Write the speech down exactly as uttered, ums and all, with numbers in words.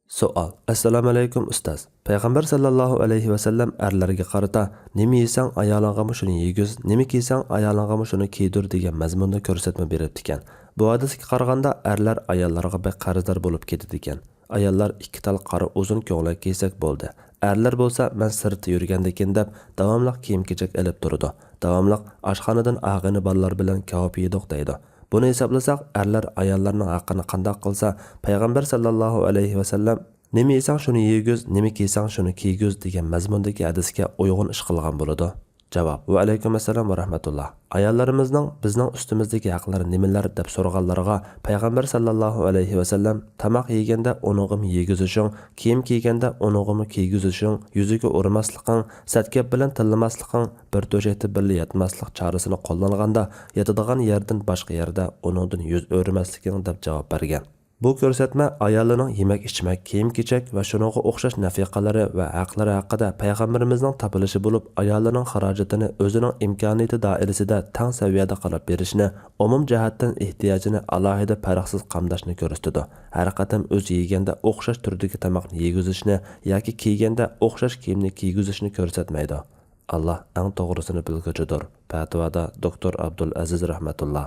سوئال. ئەسسالامۇئەلەيكۇم ئۇستاز. پەيغەمبەر ساللاللاھۇ ئەلەيھى ۋەسەللەم ئەرلەرگە قارىتا، نېمە يېسەڭ ئايالىڭغىمۇ شۇنى يېگۈز، نېمە كىيسەڭ ئايالىڭغىمۇ شۇنى كىيدۈر دېگەن مەزمۇندا كۆرسەتمە بېرىپتىكەن. بۇ ھەدىسكە قارىغاندا، ئەرلەر ئاياللارغا بەك قەرزدار بولۇپ كېتىدىكەن. ئاياللار ئىككى تال قارا ئۇزۇن كۆڭلەك كىيسەك بولدى. ئەرلەر بولسا، مەن سىرتتا يۈرگەندىكىن دەپ، داۋاملىق كىيىم-كېچەك ئېلىپ تۇرىدۇ. داۋاملىق ئاشخانىدىن ئاغىنە بالىلار بىلەن كاۋاپ يېدۇق دەيدۇ. بۇنى ھېسابلىساق، ئەرلەر ئاياللارنىڭ ھەققىنى قانداق قىلسا، پەيغەمبەر ساللاللاھۇ ئەلەيھى ۋەسەللەم، نېمە يېسەڭ شۇنى يېگۈز، نېمە كىيسەڭ شۇنى كىيگۈز دېگەن مەزمۇندىكى ھەدىسكە ئۇيغۇن ئىش قىلغان بولىدۇ. جاۋاب. ۋەئەلەيكۇم ئەسسالام ۋە رەھمەتۇللا. ئاياللىرىمىزنىڭ بىزنىڭ ئۈستىمىزدىكى ھەقلىرى نېمىلەر دەپ سورىغانلىرىغا، پەيغەمبەر ساللاللاھۇ ئەلەيھى ۋەسەللەم، تاماق يېگەندە ئۇنىڭغىمۇ يېگۈزۈشۈڭ، كىيىم كىيگەندە ئۇنىڭغىمۇ كىيگۈزۈشۈڭ، يۈزىگە ئۇرماسلىقىڭ، سەت گەپ بىلەن تىللىماسلىقىڭ، بىر تۆشەكتە بىللە ياتماسلىق چارىسىنى قوللانغاندا، ياتىدىغان يەردىن باشقا يەردە ئۇنىڭدىن يۈز ئۆرۈمەسلىكىڭ دەپ جاۋاب بەرگەن. بۇ كۆرسەتمە ئايالىنىڭ يېمەك-ئىچمەك، كىيىم-كېچەك ۋە شۇنىڭغا ئوخشاش نەفىقىلىرى ۋە ھەقلىرى ھەققىدە پەيغەمبىرىمىزنىڭ تاپىلىشى بولۇپ، ئايالىنىڭ خىراجىتىنى ئۆزىنىڭ ئىمكانىيىتى دائىرىسىدە تەڭ سەۋىيەدە قىلىپ بېرىشنى، ئومۇم جەھەتتىن ئېھتىياجىنى ئالاھىدە پەرقسىز قامداشنى كۆرسىتىدۇ. ھەر قېتىم ئۆزى يېگەندە ئوخشاش تۈردىكى تاماقنى يېگۈزۈشنى ياكى كىيگەندە ئوخشاش كىيىمنى كىيگۈزۈشنى كۆرسەتمەيدۇ. ئاللا ئەڭ توغرىسىنى بىلگۈچىدۇر. پەتىۋادا دوكتور ئابدۇل ئەزىز رەھمەتۇللا.